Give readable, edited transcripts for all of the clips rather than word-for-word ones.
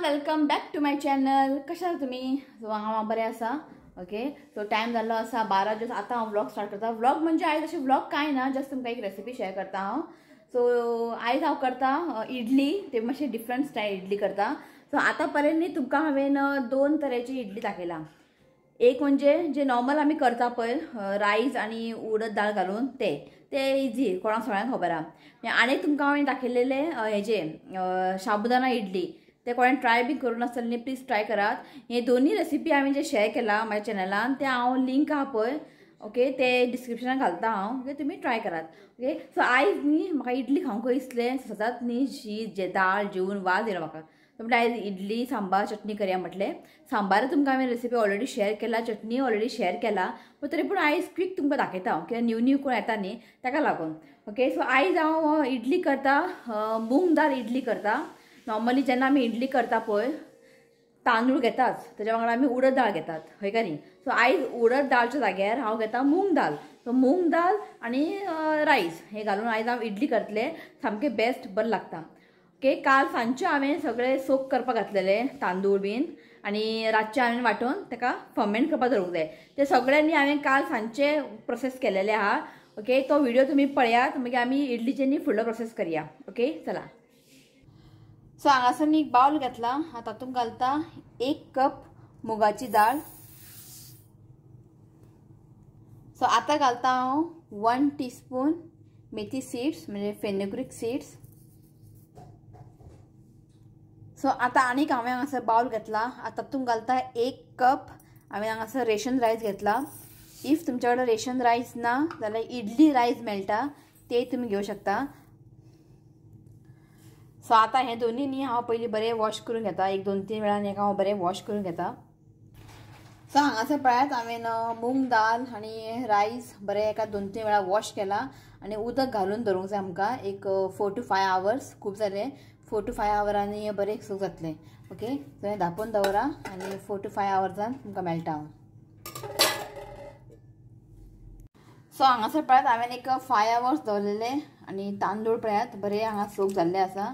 Welcome back to my channel. कशा तुम्ही? So हांव बरें आसा। ओके, सो टायम जाल्लो आसा 12 जस्ट आतां हांव व्लॉग स्टार्ट करता। व्लॉग म्हणजे आयज अशें व्लॉग कांय ना, जस्ट तुमकां एक रेसिपी शेअर करता हांव। सो आयज हांव करता इडली, ते मातशें डिफरंट स्टायल इडली करता। सो आतां पर्यंत न्ही तुमकां हांवें दोन तरेची इडली दाखयला। एक म्हणजे जे नॉर्मल आमी करता पळय रायस आनी उडद दाळ घालून, ते ते इजी कोणाक सगळ्यांक खबर आहा। आनी तुमकां हांवें दाखयलेले हेजे साबुदाणा इडली, ते कोणें ट्राय बी करूं नासतलें न्ही, प्लीज ट्राय करात। हे दोन्ही रेसिपी हांवें जे शेअर केला म्हाज्या चॅनलान, ते हांव लिंक आहा पळय, ओके, ते डिस्क्रिप्शनान घालता हांव, ओके, तुमी ट्राय करात। ओके, सो आयज न्ही म्हाका इडली खावंक दिसलें, सदांच न्ही शीत जे दाळ जेवन वाज येयलो म्हाका, म्हटल्यार आयज इडली सांबार चटणी करया म्हटलें। सांबार तुमकां हांवें रेसिपी ऑलरेडी शेअर केला, चटणी ऑलरेडी शेअर केला, पूण तरी पूण आयज क्विक तुमकां दाखयता हांव, कित्याक न्यू न्यू कोण येता न्ही ताका लागून। ओके, सो आयज हांव इडली करता, मूंग दाल इडली करता। नॉर्मली जेन्ना आमी इडली करता पळय तांदूळ घेताच, तेज्या वांगडा आमी उडद दाळ घेतात, हय काय न्ही। सो आयज उडद दाळच्या जाग्यार हांव घेता मूंग दाल। सो मूंग दाल आनी रायस हे घालून आयज हांव इडली करतलें, सामकें बेस्ट बरें लागता। ओके, काल सांजचे हांवें सगळें सोक करपाक घातलेले तांदूळ बीन, आनी रातचें हांवें वांटून ताका फर्मेंट करपाक दवरूंक जाय। ते सगळ्यांनी हांवें काल सांजचे प्रोसेस केलेले आहा। ओके, तो व्हिडिओ तुमी पळयात, मागीर आमी इडलीचे न्ही फुडलो प्रोसेस करया। ओके, चला। सो हांगासर न्ही एक बावल घेतला, तातूंत घालता 1 कप मुगाची दाळ। सो आतां घालता हांव 1 टीस्पून मेथी सीड्स म्हणजे फेन्युग्रीक सीड्स। सो आतां आनीक हांवें हांगासर बावल घेतला, आतां तातूंत घालता 1 कप हांवें हांगासर रेशन रायस घेतला। If तुमच्या कडेन रेशन रायस ना जाल्यार इडली रायस मेळटा, ते तुमी घेवं शकता। सो आतां हे दोन्ही न्ही हांव पयलीं बरें वॉश करून घेता, 1 2 3 वेळान हेका हांव बरें वॉश करून घेता। सो हांगासर पळयात हांवें मूंग दाल आनी रायस बरें एका 2 3 वेळा वॉश केला आनी उदक घालून दवरूंक जाय आमकां एक 4 to 5 hours, खूब जालें 4 to 5 आवरांनी हें बरें सूक जातलें। ओके, सो हें धांपून दवरा आनी 4 to 5 आवर्सान तुमकां मेळटा हांव। सो हांगासर पळयात हांवें एक 5 आवर्स दवरलेले आनी तांदूळ पळयात बरें हांगा सूक जाल्ले आसा,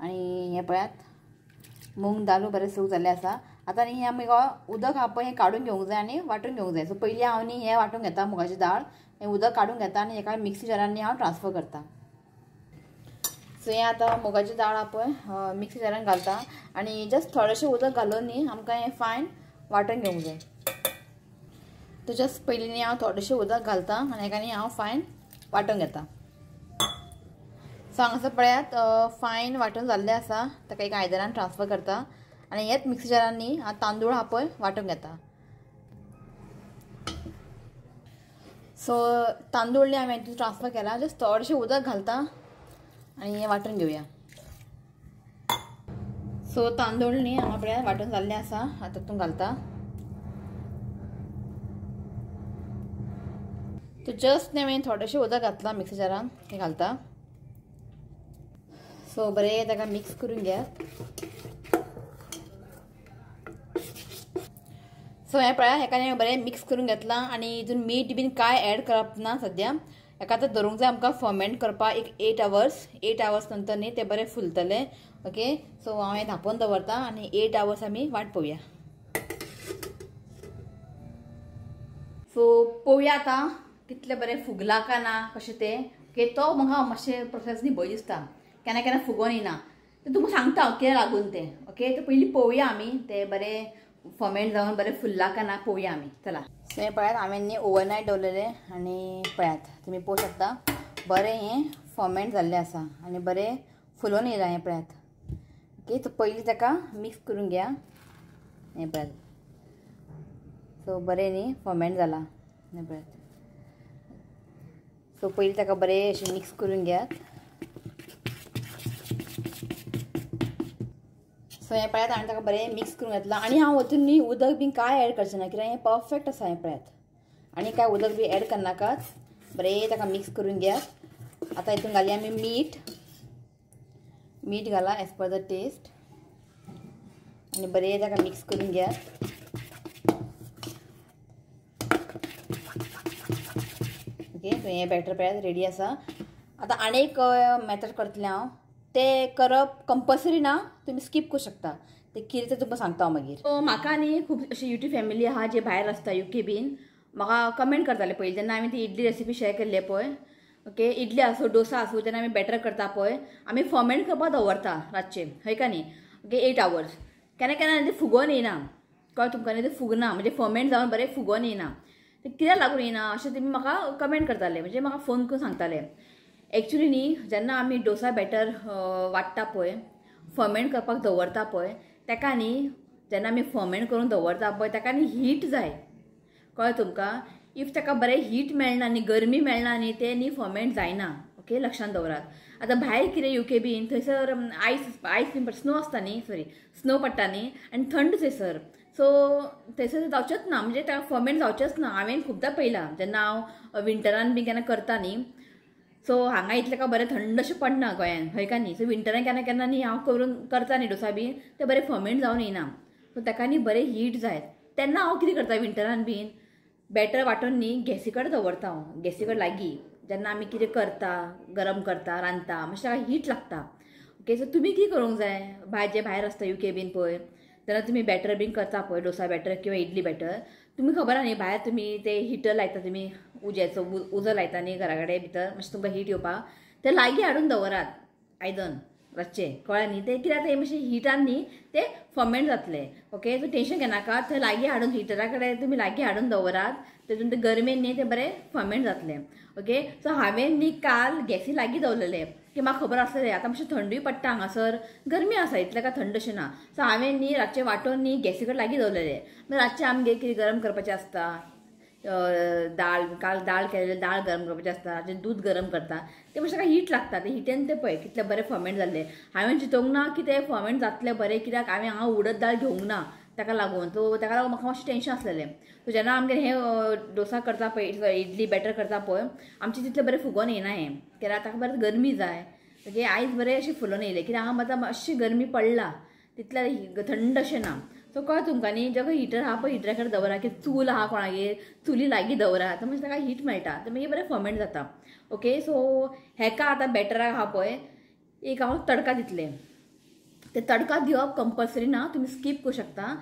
आनी हें पळयात मूंग दालू बरें सूक जाल्लें आसा। आतां न्ही हें आमी उदक आहा पळय हें काडून घेवंक जाय आनी वांटून घेवंक जाय। सो पयलीं हांव न्ही हें वांटून घेता मुगाची दाळ, हें उदक काडून घेता आनी हेका मिक्सी जारान न्ही हांव ट्रान्सफर करता। सो हें आतां मुगाची दाळ आहा पळय मिक्सी जारान घालता आनी जस्ट थोडेशें उदक घालून न्ही आमकां हें फायन वांटून घेवंक जाय। तो जस्ट पयलीं न्ही हांव थोडेशें उदक घालता आनी हेका न्ही हांव फायन वांटून घेता। सो हांगासर पळयात फायन वांटून जाल्लें आसा, ताका एक आयदनान ट्रान्सफर करता आनी हेच मिक्सी जारान न्ही हांव तांदूळ आहा पळय वांटून घेता। सो तांदूळ न्ही हांवें हितून ट्रान्सफर केला, जस्ट थोडेशें उदक घालता आनी हें वांटून घेवया। सो तांदूळ न्ही हांगा पळयात वांटून जाल्लें आसा, आतां तातूंत घालता। तो जस्ट न्ही हांवें थोडेशें उदक घातलां मिक्सी जारान, तें घालता। सो बरें ताका मिक्स करून घेयात। सो हें पळया हेका न्ही बरें मिक्स करून घेतलां आनी हितून मीठ बीन कांय एड करप ना सद्या। हेका आतां दवरूंक जाय आमकां फर्मेंट करपाक एक 8 आवर्स। 8 आवर्स नंतर न्ही तें बरें फुलतलें। ओके, सो हांव हें धांपून दवरता आनी 8 आवर्स आमी वाट पळोवया। सो पळोवया आतां कितलें बरें फुगलां काय ना कशें तें। ओके, तो म्हाका मातशें प्रोसेस न्ही भंय दिसता, केन्ना केन्ना फुगोन येना, तें तुमकां सांगता हांव कितें लागून तें। ओके, तर पयलीं पळोवया आमी तें बरें फर्मेंट जावन बरें फुल्लां काय ना पळोवया आमी। चला, सो हें पळयात हांवें न्ही ओवरनायट दवरलेलें आनी पळयात तुमी पळोवंक शकता बरें हें फर्मेंट जाल्लें आसा आनी बरें फुलोवन येयलां हें पळयात। ओके, सो पयलीं ताका मिक्स करून घेया, हें पळयात। सो बरें न्ही फर्मेंट जालां हें पळयात। सो पयलीं ताका बरें अशें मिक्स करून घेयात। सो हें पळयात हांवें ताका बरें मिक्स करून घेतलां आनी हांव वचून न्ही उदक बीन कांय एड करचें ना, कित्याक हें परफेक्ट आसा हें पळयात। आनी कांय उदक बी एड करनाकात, बरें ताका मिक्स करून घेयात। आतां हितून घालया आमी मीठ, मीठ घाला एज पर the test आनी बरें ताका मिक्स करून घेयात। ओके, सो हें बॅटर पळयात रेडी आसा। आतां आनी एक मेथड करतलें हांव, ते करप कंपल्सरी ना, तुम्ही स्किप करू शकता। ते कितें तें तुमकां सांगता हांव मागीर. सो म्हाका न्ही खूब अशी यूट्यूब फॅमिली आहा जे भायर आसता युके बीन, म्हाका कमेंट करताले पयलीं जेन्ना हांवें ती इडली रेसिपी शेअर केल्ली पळय. ओके, इडली आसूं डोसा आसूं जेन्ना आमी बॅटर करता पळय आमी फर्मेंट करपाक दवरता रातचे, हय का न्ही. Okay, 8 hours. केन्ना केन्ना ते फुगोन येयना, कळ्ळें तुमकां न्ही, ते फुगना म्हणजे फर्मेंट जावन बरें फुगोन येयना, ते कित्याक लागून येयना अशें तुमी म्हाका कमेंट करताले, म्हणजे म्हाका फोन करून सांगताले. एक्चुली न्ही जेन्ना आमी डोसा बॅटर वांट्टा पळय, फर्मेंट करपाक दवरता पळय, ताका न्ही जेन्ना आमी फर्मेंट करून दवरता पळय ताका न्ही हीट जाय, कळ्ळें तुमकां. If ताका बरें हीट मेळना न्ही, गरमी मेळना न्ही, तें न्ही फर्मेंट जायना. ओके, लक्षांत दवरात. आतां भायर कितें युके बीन थंयसर आयस आयस बीन स्नो आसता न्ही, सॉरी स्नो पडटा न्ही आनी थंड थंयसर, सो थंयसर जावचेंच ना, म्हणजे ताका फर्मेंट जावचेंच ना. हांवें खुबदां पळयलां जेन्ना हांव विंटरान बी केन्ना करता न्ही, सो हांगा इतलें काय बरें थंड अशें पडना गोंयान, हय का न्ही. सो विंटरान केन्ना केन्ना न्ही हांव करून करता न्ही डोसा बीन, तें बरें फर्मेंट जावन येयना, सो ताका न्ही बरें हीट जाय. तेन्ना हांव कितें करता विंटरान बीन बॅटर वांटून न्ही गॅसी कडेन दवरता हांव, गॅसी कडेन लागीं जेन्ना आमी कितें करता, गरम करता, रांदता, मातशें ताका हीट लागता. ओके, सो तुमी कितें करूंक जाय, भायर जे भायर आसता युके बीन पळय तेन्ना तुमी बॅटर बीन करता पळय, डोसा बॅटर किंवा इडली बॅटर, तुमी खबर आहा न्ही भायर तुमी ते हिटर लायता, तुमी उज्याचो उजो लायता न्ही घरा कडेन भितर, मातशें तुमकां हीट येवपाक ते लागीं हाडून दवरात आयदन रातचें, कळ्ळें न्ही. तें कित्याक तें मातशें हिटान न्ही तें फर्मेंट जातलें. ओके, सो टेंशन घेनाका, थंय लागीं हाडून हिटरा कडेन तुमी लागीं हाडून दवरात, तेतून ते गरमेन न्ही तें बरें फर्मेंट जातलें. ओके, सो हांवें न्ही काल गॅसी लागीं दवरलेलें की म्हाका खबर आसलें आतां मातशें थंडूय पडटा हांगासर, गरमी आसा इतलें काय थंड अशें ना. सो हांवें न्ही रातचें वांटून न्ही गॅसी कडेन लागीं दवरलेलें. मागीर रातचें आमगेर कितें गरम करपाचें आसता, दाळ, काल दाळ केलेलें दाळ गरम करपाचें आसता, रातचें दूद गरम करता, तें मातशें ताका हीट लागता, तें हिटेन तें पळय कितलें बरें फर्मेंट जाल्लें. हांवें चिंतूंक ना की तें फर्मेंट जातलें बरें, कित्याक हांवें हांगा उडद दाळ घेवंक ना ताका लागून, सो ताका लागून म्हाका मातशें टेंशन आसलेलें. सो जेन्ना आमगेर हें डोसा करता पळय, इडली बॅटर करता पळय, आमचें तितलें बरें फुगोन येयना हें, कित्याक ताका बरें गरमी जाय. ओके, आयज बरें अशें फुलोन येयलें कित्याक हांगा आतां मातशी गरमी पडला, तितलें थंड अशें ना. सो कळ्ळें तुमकां न्ही, जेका हिटर आहा पळय हिटरा कडेन दवरा, की चूल आहा कोणागेर चुली लागीं दवरा, तर मातशें ताका हीट मेळटा, तर मागीर बरें फर्मेंट जाता. ओके, सो हेका आतां बॅटराक आहा पळय एक हांव तडका दितलें. ते तडका दिवप कंपल्सरी ना, तुमी स्कीप करूं शकता.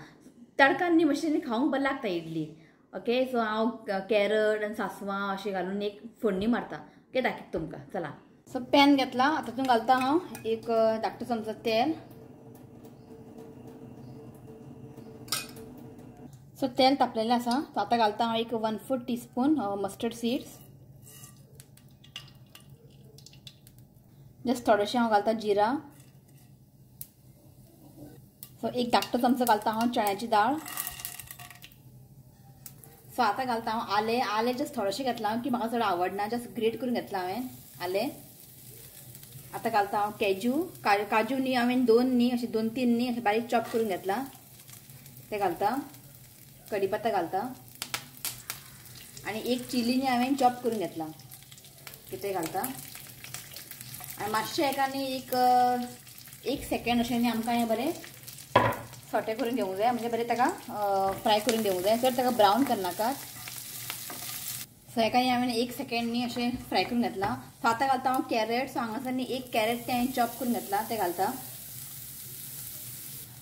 तडका न्ही मातशें न्ही खावंक बरें लागता इडली. ओके, सो हांव कॅरट आनी सांसवां अशें घालून एक फोडणी मारता. ओके, दाखयता तुमकां, चला. सो पॅन घेतला, आतां तितून घालता हांव एक धाकटो चमचो तेल. सो तेल तापलेलें आसा, सो आतां घालता हांव एक 1/4 टीस्पून मस्टर्ड सीड्स, जस्ट थोडेशें हांव घालता जिरा. सो एक धाकटो चमचो घालता हांव चण्याची दाळ. सो आतां घालता हांव आलें. आलें जस्ट थोडेशें घेतलां हांव, की म्हाका चड आवडना, जस्ट ग्रेट करून घेतलां हांवें आलें. आतां घालता हांव कॅजू, काजू न्ही हांवें दोन न्ही अशें 2-3 न्ही अशें बारीक चॉप करून घेतलां, तें घालता. कडीपत्ता घालता आनी एक चिली न्ही हांवें चॉप करून घेतलां, तें घालता. आनी मातशें हेका न्ही एक सेकेंड अशें न्ही आमकां हें बरें सोटे करून घेवंक जाय, म्हणजे बरें ताका फ्राय करून घेवंक जाय, चड ताका ब्रावन करनाकात. सो हेका न्ही हांवें 1 सेकेंड न्ही अशें फ्राय करून घेतलां. सो आतां घालता हांव कॅरेट. सो हांगासर न्ही एक कॅरेट तें हांवें चॉप करून घेतलां, तें घालता.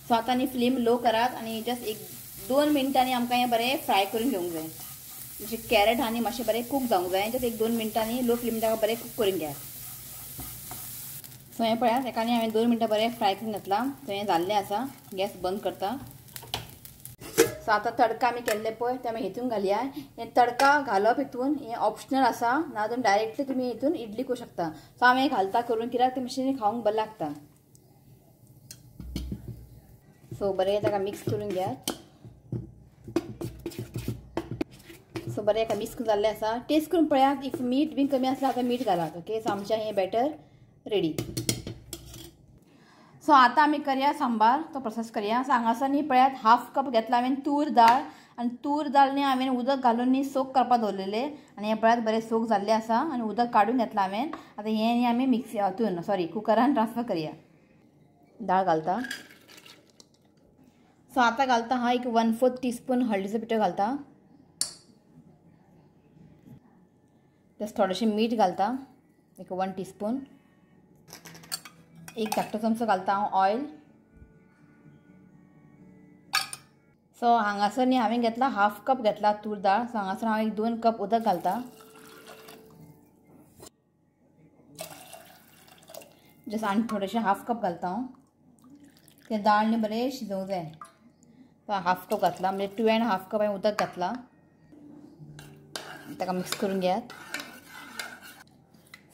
सो आतां न्ही फ्लेम लो करात आनी जस्ट 1-2 मिनटांनी आमकां हें बरें फ्राय करून घेवंक जाय. म्हणजे कॅरेट आनी मातशें बरें कूक जावंक जाय, जस्ट 1-2 मिनटांनी लो फ्लेम ताका बरें कूक करून घेयात. सो हें पळयात, हेका न्ही हांवें 2 मिनटां बरें फ्राय करून घेतलां, सो हें जाल्लें आसा, गॅस बंद करता. सो आतां तडका आमी केल्ले पळय ते आमी हेतून घालया. हें तडका घालप हितून हें ऑप्शनल आसा, ना तुमी डायरेक्टली तुमी हितून इडली करूं शकता. सो हांव हें घालता करून, कित्याक तें मातशें खावंक बरें लागता. सो बरें ताका मिक्स करून घेयात. सो बरें एका मिक्स जाल्लें आसा, टेस्ट करून पळयात. If मीठ बीन कमी आसल्यार आतां मीठ घालात. ओके, सो आमचें हें बॅटर रेडी. सो आतां आमी करया सांबार, तो प्रोसेस करया. सो हांगासर न्ही पळयात 1/2 कप घेतला हांवें तूर दाळ, आनी तूर दाळ न्ही हांवें उदक घालून न्ही सोक करपाक दवरलेलें, आनी हें पळयात बरें सोक जाल्लें आसा आनी उदक काडून घेतलां हांवें. आतां हें न्ही आमी मिक्सी हातून सॉरी कुकरान ट्रान्सफर करया. दाळ घालता. सो आतां घालता हांव एक 1/4 टीस्पून हळदीचो पिठो घालता, प्लस थोडेशें मीठ घालता एक 1 टीस्पून, एक धाकटो चमचो घालता हांव ऑयल, सो हांगासर न्ही हांवें घेतला हाफ कप घेतला तूर दाळ. सो हांगासर हांव एक 2 कप उदक घालता. जस्ट आनी थोडेशें हाफ कप घालता हांव. तें दाळ न्ही बरें शिजोवंक जाय. हाफ कप घातला म्हणजे 2.5 कप हांवें उदक घातला. ताका मिक्स करून घेयात.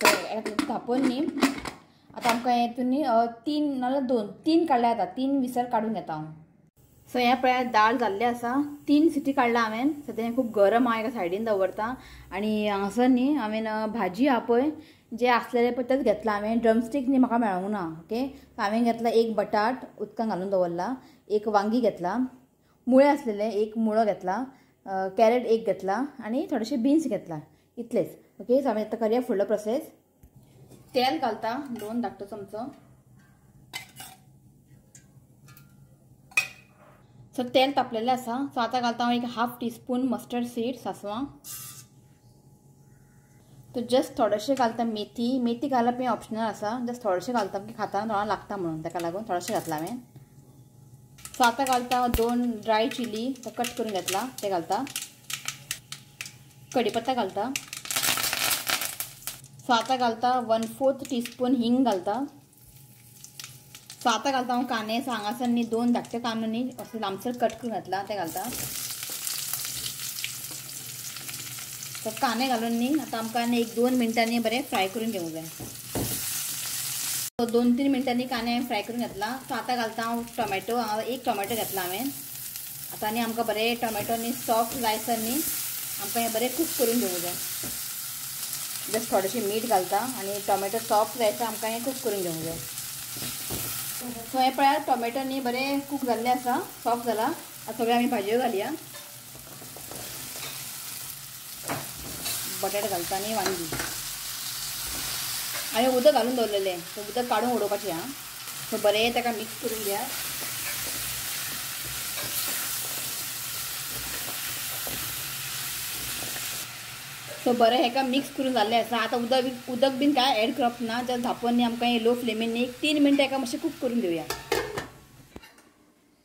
सो धांपून न्ही आतां आमकां हेतून न्ही 3 नाल्यार 2-3 काडल्या जाता. 3 विसर काडून घेता हांव. सो हें पळयात दाळ जाल्लें आसा. 3 सिटी काडला हांवें. सो तें खूब गरम आहा एका सायडीन दवरता. आनी हांगासर न्ही हांवें भाजी आहा पळय जे आसलेले पळय तेच घेतला हांवें. ड्रमस्टीक न्ही म्हाका मेळोंक ना. ओके, सो हांवें घेतला एक बटाट उदकान घालून दवरला, एक वांगी घेतला, मुळे आसलेले एक मुळो घेतला, कॅरेट एक घेतला आनी थोडेशे बीन्स घेतला, इतलेच. ओके, सो आमी आतां करया फुडलो प्रोसेस. तेल घालता 2 धाकटो चमचो. सो तेल तापलेलें आसा. सो आतां घालता हांव एक 1/2 टीस्पून मस्टर्ड सीड, सासवां. तो जस्ट थोडेशें घालता मेथी. मेथी घालप हें ऑप्शनल आसा, जस्ट थोडेशें घालता की खाताना थोडा लागता म्हणून ताका लागून थोडेशें घातलां हांवें. सो आतां घालता 2 ड्राय चिली तो कट करून घेतला ते घालता, कडीपत्ता घालता. सो आतां घालता 1/4 टीस्पून हिंग घालता. सो आतां घालता हांव कांदे. सो हांगासर न्ही 2 धाकटे कांदो न्ही अशें लांबसर कट करून घातला ते घालता. सो कांदे घालून न्ही आतां आमकां 1-2 मिनटांनी बरें फ्राय करून घेवंक जाय. सो 2-3 मिनटांनी कांदे फ्राय करून घेतला. सो आतां घालता हांव टोमॅटो. हांव 1 टोमॅटो घेतला हांवें. आतां न्ही आमकां बरें टोमॅटो न्ही सॉफ्ट जायसर न्ही आमकां हें बरें कूक करून घेवंक जाय. जस्ट थोडेशें मीठ घालता आनी टोमॅटो सॉफ्ट जायसर आमकां हें कूक करून घेवंक जाय. सो हें पळयात टोमॅटो न्ही बरें कूक जाल्लें आसा, सॉफ्ट जाला. आतां सगळ्यो आमी भाजयो घालया. बटाट घालता आनी वांगी. हांवें उदक घालून दवरलेलें, सो उदक काडून उडोवपाचें आं. सो बरें ताका मिक्स करून घेया. सो बरें हेका मिक्स करून जाल्लें आसा. आतां उदक बीन कांय एड करप ना. जस्ट धांपून न्ही आमकां लो फ्लेमीन न्ही 3 मिनटां हेका मातशें कूक करून घेवया.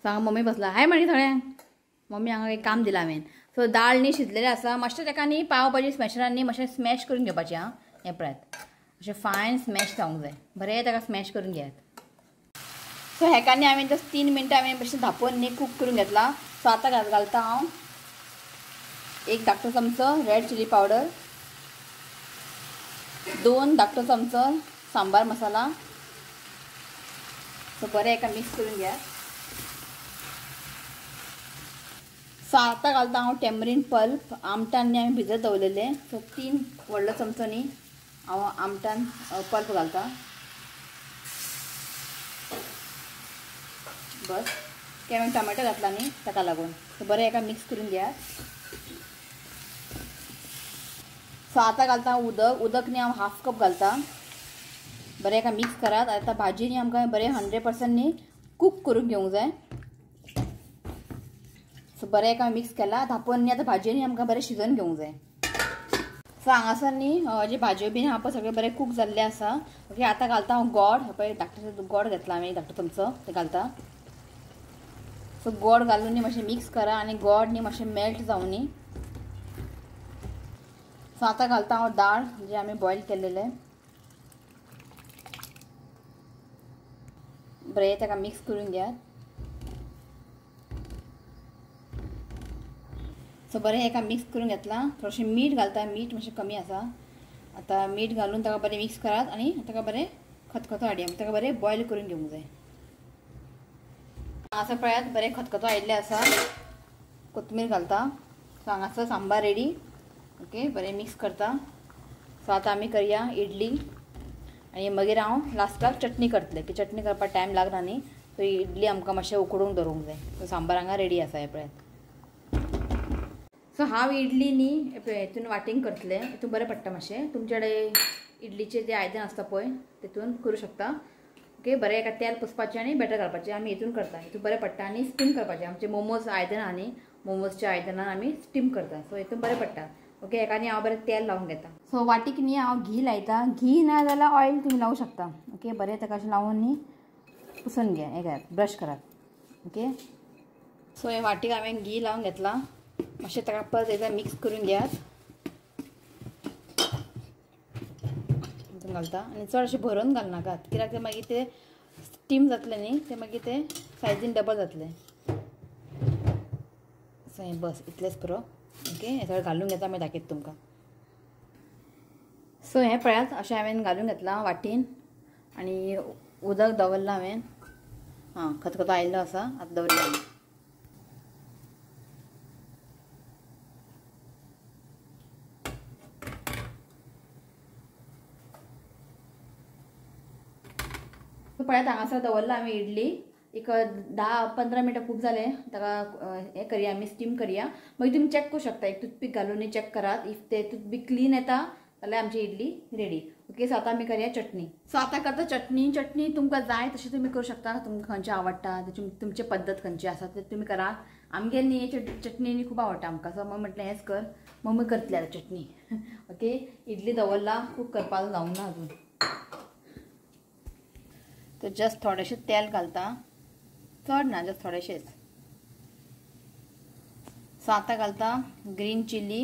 सो हांगा मम्मी बसला. हाय म्हणी थोड्यांक मम्मी हांगा एक काम दिलां हांवें. सो दाळ न्ही शिजलेलें आसा. मातशें ताका न्ही पाव भाजी स्मॅशरान न्ही मातशें स्मॅश करून घेवपाचें आं. हें पळयात अशें फायन स्मॅश जावंक जाय. बरें ताका स्मॅश करून घेयात. सो हेका न्ही हांवें जस्ट 3 मिनटां हांवें मातशें धांपून न्ही कूक करून घेतला. सो आतां घालता हांव 1 धाकटो चमचो रेड चिली पावडर, 2 धाकटो चमचो सांबार मसाला. सो बरें हेका मिक्स करून घेयात. सो आतां घालता हांव टेमरीन पल्प. आमटान न्ही हांवें भिजत दवरलेलें. सो 3 व्हडलो चमचो न्ही हांव आमटान पल्प घालता. बस ते हांवें टोमॅटो घातला न्ही ताका लागून. सो बरें हेका मिक्स करून घेयात. सो आतां घालता उदक. उदक न्ही हांव 1/2 कप घालता. बरें हेका मिक्स करात. आतां भाजी न्ही आमकां बरें 100% न्ही कूक करून घेवंक जाय. सो बरें हेका मिक्स केला. धांपून न्ही आतां भाजी न्ही आमकां बरें शिजोवन घेवंक जाय. सो हांगासर न्ही जे भाजयो बीन आहा पळय सगळें बरें कूक जाल्लें आसा. ओके, आतां घालता हांव गोड. पळय धाकटो गोड घेतला हांवें, धाकटो चमचो ते घालता. सो गोड घालून न्ही मातशें मिक्स करा आनी गोड न्ही मातशें मेल्ट जावं न्ही. सो आतां घालता हांव दाळ जे आमी बॉयल केलेले. बरें ताका मिक्स करून घेयात. सो बरें हेका मिक्स करून घेतला. थोडेशें मीठ घालता. मीठ मातशें कमी आसा. आतां मीठ घालून ताका बरें मिक्स करात आनी ताका बरें खतखतो हाडया. ताका बरें बॉयल करून घेवंक जाय. हांगासर पळयात बरें खतखतो आयिल्लें आसा. कोथमीर घालता. सो हांगासर सांबार रेडी. ओके, बरें मिक्स करता. सो आतां आमी करया इडली आनी मागीर हांव लास्टाक चटणी करतलें. की चटणी करपाक टायम लागना न्ही. सो इडली आमकां मातशें उकडूंक दवरूंक जाय. सो सांबार हांगा रेडी आसा हें पळयात. सो हांव इडली न्ही हेतून वाटींग करतलें. हितून बरें पडटा मातशें. तुमचे कडेन इडलीचें जें आयदन आसता पळय तितून करूं शकता. ओके, बरें एका तेल पुसपाचें आनी बॅटर घालपाचें. आमी हितून करता, हितून बरें पडटा. आनी स्टीम करपाचें. आमचे मोमोज आयदनां आहा न्ही, मोमोजच्या आयदनान आमी स्टीम करता. सो हितून बरें पडटा. ओके, हेका न्ही हांव बरें तेल लावन घेता. सो वाटीक न्ही हांव घी लायता. घी ना जाल्यार ऑयल तुमी लावूं शकता. ओके, बरें ताका अशें लावन न्ही पुसून घे, हे घेयात, ब्रश करात. ओके, सो हे वाटीक हांवें घी लावन घेतला, मातशें ताका परत एकदां मिक्स करून घेयात घालता. आनी चड अशें भरून घालनाकात कित्याक ते मागीर ते स्टीम जातले न्ही, ते मागीर ते सायजीन डबल जातले. सो हें बस इतलेंच पुरो. ओके हें सगळें घालून घेता मागीर दाखयता तुमकां. सो हें पळयात अशें हांवें घालून घेतलां वाटीन आनी उदक दवरलां हांवें. आं खतखतो आयिल्लो आसा, आतां दवरया. पळयात हांगासर दवरलां हांवें इडली, एक 10-15 मिनटां खूब जालें ताका हें करया आमी स्टीम करया. मागीर तुमी चॅक करूं शकता, एक टूथपीक घालून चॅक करात, if ते टूथपीक क्लीन येता जाल्यार आमची इडली रेडी. ओके सो आतां आमी करया चटणी. सो आतां करता चटणी. चटणी तुमकां जाय तशी तुमी करूं शकता, तुमकां खंयची आवडटा तुमची पद्दत खंयची आसा ते तुमी करात. आमगेर न्ही चटणी न्ही खूब आवडटा आमकां, सो मम्मी म्हटलें हेंच कर, मम्मी करतली आतां चटणी. ओके इडली दवरला, खूब करपाक जावंक ना अजून. तर जस्ट थोडेशें तेल घालता, चड ना, जस्ट थोडेशेंच. सो आतां घालता ग्रीन चिली,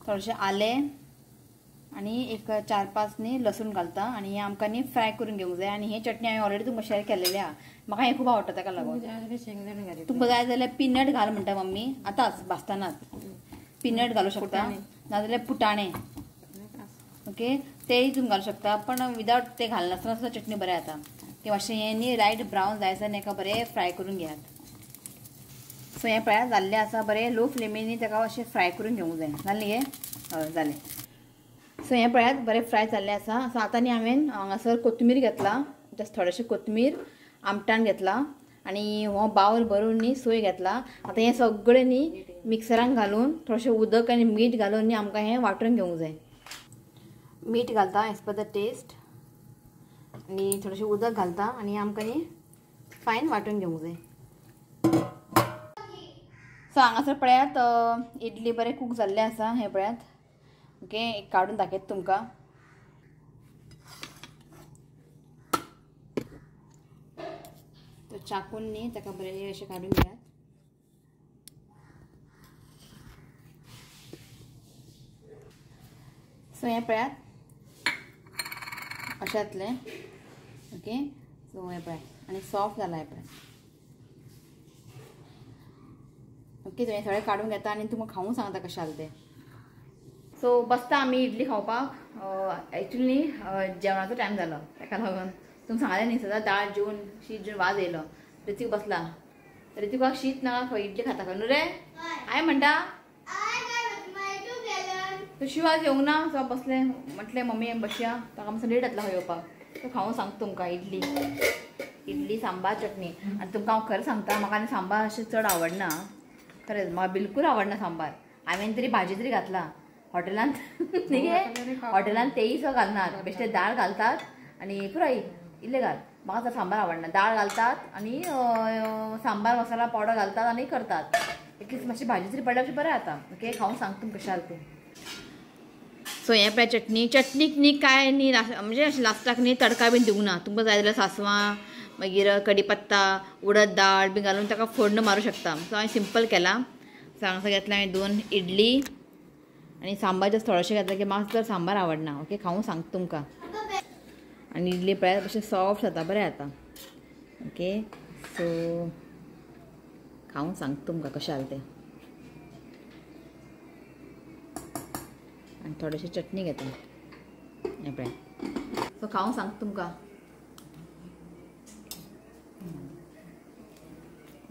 थोडेशें आलें आनी एक 4-5 न्ही लसूण घालता. आनी हें आमकां न्ही फ्राय करून घेवंक जाय. आनी हे चटणी हांवें ऑलरेडी तुमकां शेअर केलेली आहा, म्हाका हें खूब आवडटा ताका लागून. तुमकां जाय जाल्यार पिनट घाल म्हणटा मम्मी, आतांच भाजतनाच पिनट घालूं शकता, नाजाल्यार पुटाणे. ओके तेय तुमी घालूं शकता, पण विदावट ते घालनासतना सुद्दां चटणी बरें जाता. ते मातशें हें न्ही लायट ब्रावन जायसर हेका बरें फ्राय करून घेयात. सो हें पळयात जाल्लें आसा, बरें लो फ्लेमीन ताका अशें फ्राय करून घेवंक जाय. जालें न्ही हें? हय जालें. सो हें पळयात बरें फ्राय जाल्लें आसा. सो आतां न्ही हांवें हांगासर कोथमीर घेतला, जस्ट थोडेशें कोथमीर आमटान घेतला आनी हो बावल भरून न्ही सोय घेतला. आतां हें सगळें न्ही मिक्सरान घालून थोडेशें उदक आनी मीठ घालून न्ही आमकां हें वांटून घेवंक जाय. मीठ घालता एज पर the test आनी थोडेशें उदक घालता आनी आमकां न्ही फायन वांटून घेवंक जाय. सो हांगासर पळयात इडली बरें कूक जाल्लें आसा, हें पळयात. ओके एक काडून दाखयता तुमकां. तो चाकून न्ही ताका बरें अशें काडून घेयात. सो हें पळयात अशें जातलें. ओके सो हें पळयात आनी सॉफ्ट जाला हें पळयात. ओके तुवें सगळें काडून घेता आनी तुमकां खावूंक सांगता कशें जालें तें. सो बसता आमी इडली खावपाक. एक्चुली जेवणाचो टायम जालो ताका लागून तुमकां सांगलें न्ही सदां दाळ जेवन शीत जेवन वाज येयलो. ऋतिक बसला, ऋतिकाक शीत ना खंय इडली खाता खंय न्हू रे? हांवें म्हणटा तो शिवाज येवंक ना, सो बसलें म्हटलें मम्मी बसया, ताका मातसो लेट जातलो खंय येवपाक. सो खावूंक सांगता तुमकां इडली, इडली सांबार चटणी. आनी तुमकां हांव खरें सांगता, म्हाका आनी सांबार अशें चड आवडना, खरेंच म्हाका बिलकूल आवडना सांबार. हांवें तरी भाजी तरी घातला हॉटेलांत न्ही गे, हॉटेलांत तेय सो घालनात, बेश्टे दाळ घालतात आनी पुराय इल्लें घाल. म्हाका तर सांबार आवडना, दाळ घालतात आनी सांबार मसाला पावडर घालतात आनी करतात. एटलीस्ट मातशी भाजी तरी पडल्यार बरें जाता. ओके खावूंक सांगता तुमकां कशें जालें तें. सो हें पळय चटणी. चटणीक न्ही कांय न्ही म्हणजे अशें लास्टाक न्ही तडका बीन दिवंक ना. तुमकां जाय जाल्यार सांसवां मागीर कडीपत्ता उडद दाळ बी घालून ताका फोडणं मारूं शकता. सो हांवें सिंपल केलां. सो हांगासर घेतला हांवें 2 इडली आनी सांबार जस्ट थोडेशें घेतला की म्हाका चड सांबार आवडना. ओके खावूंक सांगता तुमकां. आनी इडली पळयात कशें सॉफ्ट जाता, बरें जाता. ओके सो खावूंक सांगता तुमकां कशें जालें तें. आनी थोडेशें चटणी घेता हें पळय. सो खावूंक सांगता तुमकां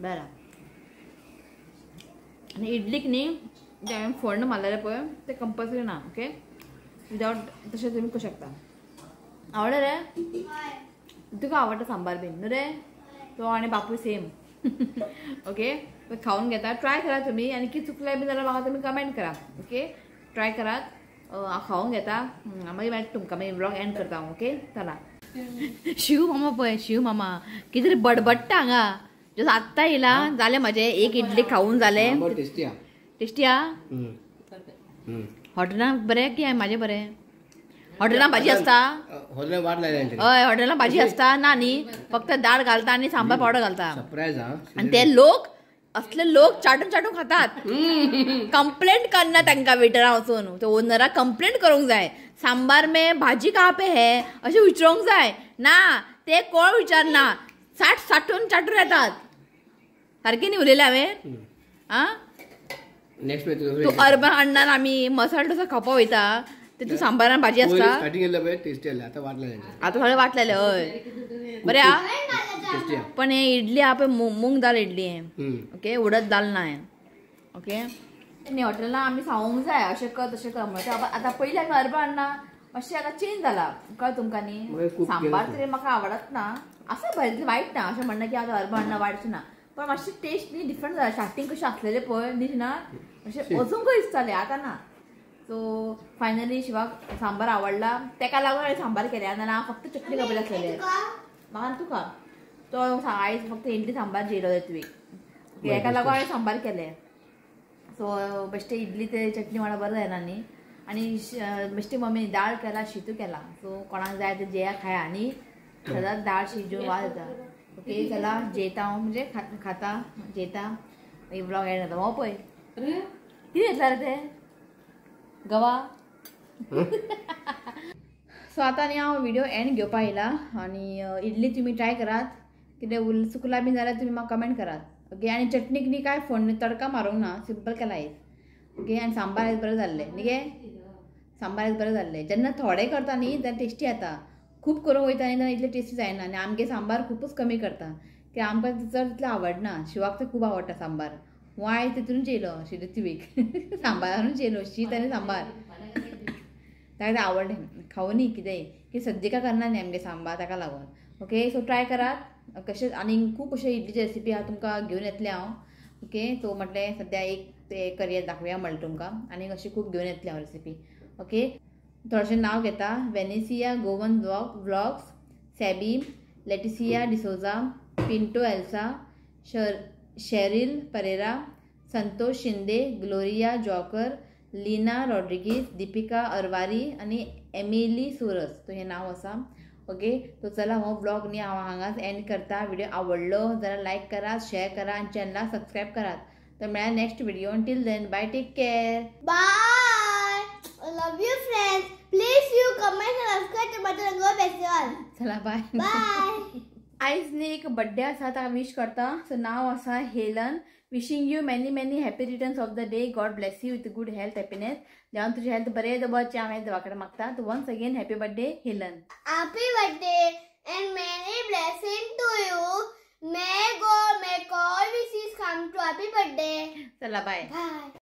बरें. आनी इडलीक न्ही जें हांवें फोण्ण मारलेलें पळय तें कंपल्सरी ना. ओके विदावट तशें तुमी करूं शकता. आवडलें रे तुका? आवडटा सांबार बीन न्हू रे? तो आनी बापूय सेम. ओके खावन घेता, ट्राय करा तुमी. आनी कितें चुकलें बी जाल्यार म्हाका तुमी कमेंट करा. ओके ट्राय करात, हांव खावंक घेता, मागीर मेळटा तुमकां, मागीर व्लॉग एंड करता हांव. ओके चला. शिव मामा पळय, शिव मामा कितें तरी बडबडटा हांगा. जस्ट आत्तां येयला, जालें म्हाजें एक इडली खावून जालें. टेस्टी आ, टेस्टी आ हॉटेलान बरें की म्हाजें बरें? हॉटेलां भाजी आसता? हय, हॉटेलां भाजी आसता ना न्ही, फक्त दाळ घालता आनी सांबार पावडर घालता. आनी ते लोक असले लोक चाटून चाटून खातात. कंप्लेंट करना तांकां वेटरां वचून, ते ओनराक कंप्लेंट करूंक जाय, सांबार में भाजी कहाँ पे है अशें विचारूंक जाय. ना ते कोण विचारना, साठ साठून चाटून येतात. सारकें न्ही उलयलें हांवें? आं, तूं अर्बन अण्णान आमी मसाला डोसा खावपा वयता, तितून सांबारान भाजी आसता. आतां थोडे वाटलेले. हय बरें आ, पण हे इडली आहा पळय मूंग दाल इडली हे, ओके, उडद दाल ना हे. ओके, न्ही हॉटेलान आमी सांगूंक जाय अशें कर तशें कर म्हणटा. आतां पयलीं आमी अर्बन अण्णा मातशें आतां चेंज जाला, कळ्ळें तुमकां न्ही. सांबार तरी म्हाका आवडत ना, आसा बरें वायट ना, अशें म्हणना की आतां अर्बन अण्णा वायट ना, पण मातशी टेस्ट न्ही डिफरंट जाला. स्टार्टींग कशें आसलेलें पळय न्ही ना, अशें वचूंकय दिसतालें, आतां ना. सो फायनली शिवाक सांबार आवडला, तेका लागून हांवें सांबार केलें, नाल्यार हांव फक्त चटणी खावपा आसलेलें. म्हाका तुका तो आयज फक्त इडली सांबार जेयलो तुवें, हेका लागून हांवें सांबार केलें. सो बेश्टे इडली ते चटणी वांगडा बरें जायना न्ही. आनी बेश्टे मम्मी दाळ केला, शितू केला, सो कोणाक जाय ते जेया खाया आनी सदांच दाळ शिजून वाज येता. ओके चला जेयता हांव, म्हणजे खाता जेयता, मागीर व्लॉग एंड जाता. हो पळय कितें घेतला रे ते गवा. सो आतां न्ही हांव व्हिडिओ एंड घेवपा येयला. आनी इडली तुमी ट्राय करात, कितें चुकला बी जाल्यार तुमी म्हाका कमेंट करात. ओके, आनी चटणीक न्ही कांय फोडणी तडका मारूंक ना, सिंपल केला आयज. ओके, आनी सांबार आयज बरें जाल्लें न्ही गे, सांबार आयज बरें जाल्लें. जेन्ना थोडे करता न्ही तेन्ना टेस्टी येता, खूब करूंक वयता न्ही तेन्ना इतलें टेस्टी जायना. आनी आमगे सांबार खुबूच कमी करता, कित्याक आमकां चड तितलें आवडना. शिवाक तर खूब आवडटा सांबार, वाय तितूनच येयलो ऋत्वीक सांबारानूच येयलो, शीत आनी सांबार ताका तें आवडलें. खावूं न्ही कितेंय की सद्दिका करना न्ही आमगे सांबार, ताका लागून. ओके, सो ट्राय करात कशेंच. आनी खूब अशे इडलीची रेसिपी हांव तुमकां घेवन येतलें हांव. ओके, सो म्हटलें सद्या एक ते करियर दाखोवया म्हणलें तुमकां, आनी अशी खूब घेवन येतलें हांव रेसिपी. ओके, थोडेशें नांव घेता, Venicia Goan vlogs, Sabi, Leticia D'Souza, Pinto Elsa, Sheryl Pereira, Santosh Shinde, Gloria Joker, Leena Rodrigues, Deepika Arwari आनी एमिली सुरस. तो हें नांव आसा. ओके, तो चला हो व्लॉग न्ही हांव हांगाच एंड करता. व्हिडिओ आवडलो जाल्यार लायक करात, शेअर करा आनी चॅनलाक सबस्क्रायब करात. तर मेळ्या next video. Till then bye, take care, bye. I love you friends. Please you comment and subscribe to button go festival. चला बाय बाय. आयज न्ही एक बड्डे आसा, ताका विश करता. सो नांव आसा Helen. Wishing you many many happy returns of the day. God bless you with good health, happiness. देवान तुझी हेल्थ बरें दवरचें हांवें देवा कडेन मागता. Once again happy birthday Helen. Happy birthday and many blessing to you. May God make all wishes come true. Happy birthday. चला बाय बाय.